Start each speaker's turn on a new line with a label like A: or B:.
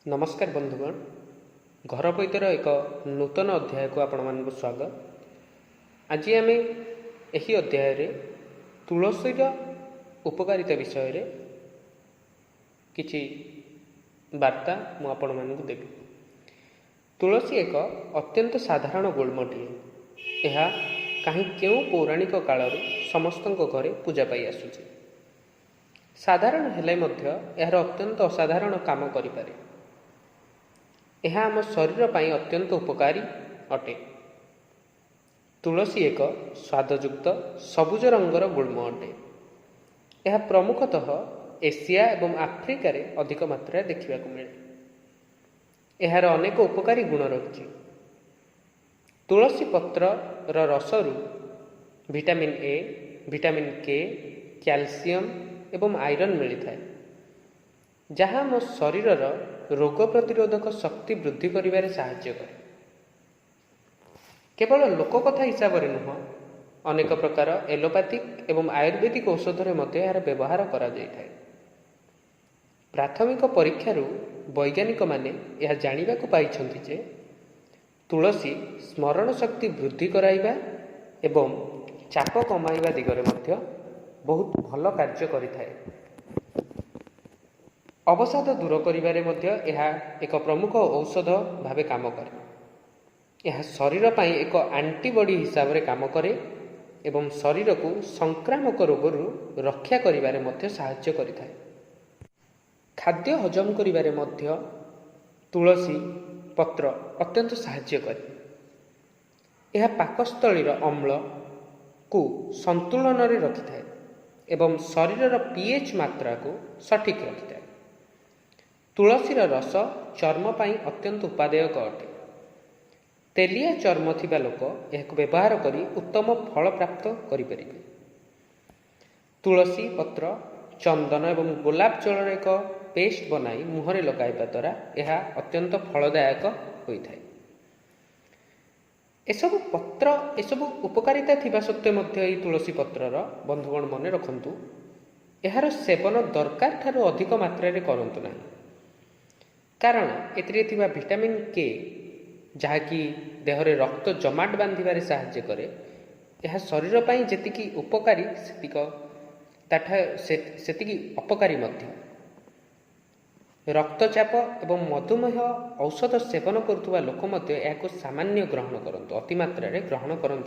A: ନମସ୍କାର ବନ୍ଧୁଗଣ, ଘର ବୈଦ୍ୟର ଏକ ନୂତନ ଅଧ୍ୟାୟକୁ ଆପଣମାନଙ୍କୁ ସ୍ୱାଗତ। ଆଜି ଆମେ ଏହି ଅଧ୍ୟାୟରେ ତୁଳସୀର ଉପକାରିତା ବିଷୟରେ କିଛି ବାର୍ତ୍ତା ମୁଁ ଆପଣମାନଙ୍କୁ ଦେବି। ତୁଳସୀ ଏକ ଅତ୍ୟନ୍ତ ସାଧାରଣ ଗୁଳ୍ମଟିଏ। ଏହା କାହିଁ କେଉଁ ପୌରାଣିକ କାଳରୁ ସମସ୍ତଙ୍କ ଘରେ ପୂଜା ପାଇ ଆସୁଛି। ସାଧାରଣ ହେଲେ ମଧ୍ୟ ଏହାର ଅତ୍ୟନ୍ତ ଅସାଧାରଣ କାମ କରିପାରେ। ଏହା ଆମ ଶରୀର ପାଇଁ ଅତ୍ୟନ୍ତ ଉପକାରୀ ଅଟେ। ତୁଳସୀ ଏକ ସ୍ୱାଦଯୁକ୍ତ ସବୁଜ ରଙ୍ଗର ଗୁଳ୍ମ ଅଟେ। ଏହା ପ୍ରମୁଖତଃ ଏସିଆ ଏବଂ ଆଫ୍ରିକାରେ ଅଧିକ ମାତ୍ରାରେ ଦେଖିବାକୁ ମିଳେ। ଏହାର ଅନେକ ଉପକାରୀ ଗୁଣ ରହିଛି। ତୁଳସୀ ପତ୍ରର ରସରୁ vitamin A, vitamin K, calcium ଏବଂ ଆଇରନ୍ ମିଳିଥାଏ, ଯାହା ଆମ ଶରୀରର ରୋଗ ପ୍ରତିରୋଧକ ଶକ୍ତି ବୃଦ୍ଧି କରିବାରେ ସାହାଯ୍ୟ କରେ। କେବଳ ଲୋକକଥା ହିସାବରେ ନୁହଁ, ଅନେକ ପ୍ରକାର ଏଲୋପାଥିକ୍ ଏବଂ ଆୟୁର୍ବେଦିକ ଔଷଧରେ ମଧ୍ୟ ଏହାର ବ୍ୟବହାର କରାଯାଇଥାଏ। ପ୍ରାଥମିକ ପରୀକ୍ଷାରୁ ବୈଜ୍ଞାନିକମାନେ ଏହା ଜାଣିବାକୁ ପାଇଛନ୍ତି ଯେ ତୁଳସୀ ସ୍ମରଣ ଶକ୍ତି ବୃଦ୍ଧି କରାଇବା ଏବଂ ଚାପ କମାଇବା ଦିଗରେ ମଧ୍ୟ ବହୁତ ଭଲ କାର୍ଯ୍ୟ କରିଥାଏ। ଅବସାଦ ଦୂର କରିବାରେ ମଧ୍ୟ ଏହା ଏକ ପ୍ରମୁଖ ଔଷଧ ଭାବେ କାମ କରେ। ଏହା ଶରୀର ପାଇଁ ଏକ ଆଣ୍ଟିବଡି ହିସାବରେ କାମ କରେ ଏବଂ ଶରୀରକୁ ସଂକ୍ରାମକ ରୋଗରୁ ରକ୍ଷା କରିବାରେ ମଧ୍ୟ ସାହାଯ୍ୟ କରିଥାଏ। ଖାଦ୍ୟ ହଜମ କରିବାରେ ମଧ୍ୟ ତୁଳସୀ ପତ୍ର ଅତ୍ୟନ୍ତ ସାହାଯ୍ୟ କରେ। ଏହା ପାକସ୍ଥଳୀର ଅମ୍ଳକୁ ସନ୍ତୁଳନରେ ରଖିଥାଏ ଏବଂ ଶରୀରର ପିଏଚ୍ ମାତ୍ରାକୁ ସଠିକ୍ ରଖିଥାଏ। ତୁଳସୀର ରସ ଚର୍ମ ପାଇଁ ଅତ୍ୟନ୍ତ ଉପାଦେୟକ ଅଟେ। ତେଲିଆ ଚର୍ମ ଥିବା ଲୋକ ଏହାକୁ ବ୍ୟବହାର କରି ଉତ୍ତମ ଫଳ ପ୍ରାପ୍ତ କରିପାରିବେ। ତୁଳସୀ ପତ୍ର, ଚନ୍ଦନ ଏବଂ ଗୋଲାପ ଜଳର ଏକ ପେଷ୍ଟ ବନାଇ ମୁହଁରେ ଲଗାଇବା ଦ୍ୱାରା ଏହା ଅତ୍ୟନ୍ତ ଫଳଦାୟକ ହୋଇଥାଏ। ଏସବୁ ପତ୍ର, ଏସବୁ ଉପକାରିତା ଥିବା ସତ୍ତ୍ୱେ ମଧ୍ୟ ଏହି ତୁଳସୀ ପତ୍ରର, ବନ୍ଧୁଗଣ ମନେ ରଖନ୍ତୁ, ଏହାର ସେବନ ଦରକାର ଠାରୁ ଅଧିକ ମାତ୍ରାରେ କରନ୍ତୁ ନାହିଁ। କାରଣ ଏଥିରେ ଥିବା ଭିଟାମିନ୍ କେ, ଯାହାକି ଦେହରେ ରକ୍ତ ଜମାଟ ବାନ୍ଧିବାରେ ସାହାଯ୍ୟ କରେ, ଏହା ଶରୀର ପାଇଁ ଯେତିକି ଉପକାରୀ ସେତିକି ଅପକାରୀ ମଧ୍ୟ। ରକ୍ତଚାପ ଏବଂ ମଧୁମେହ ଔଷଧ ସେବନ କରୁଥିବା ଲୋକ ମଧ୍ୟ ଏହାକୁ ସାମାନ୍ୟ ଗ୍ରହଣ କରନ୍ତୁ, ଅତିମାତ୍ରାରେ ଗ୍ରହଣ କରନ୍ତୁ।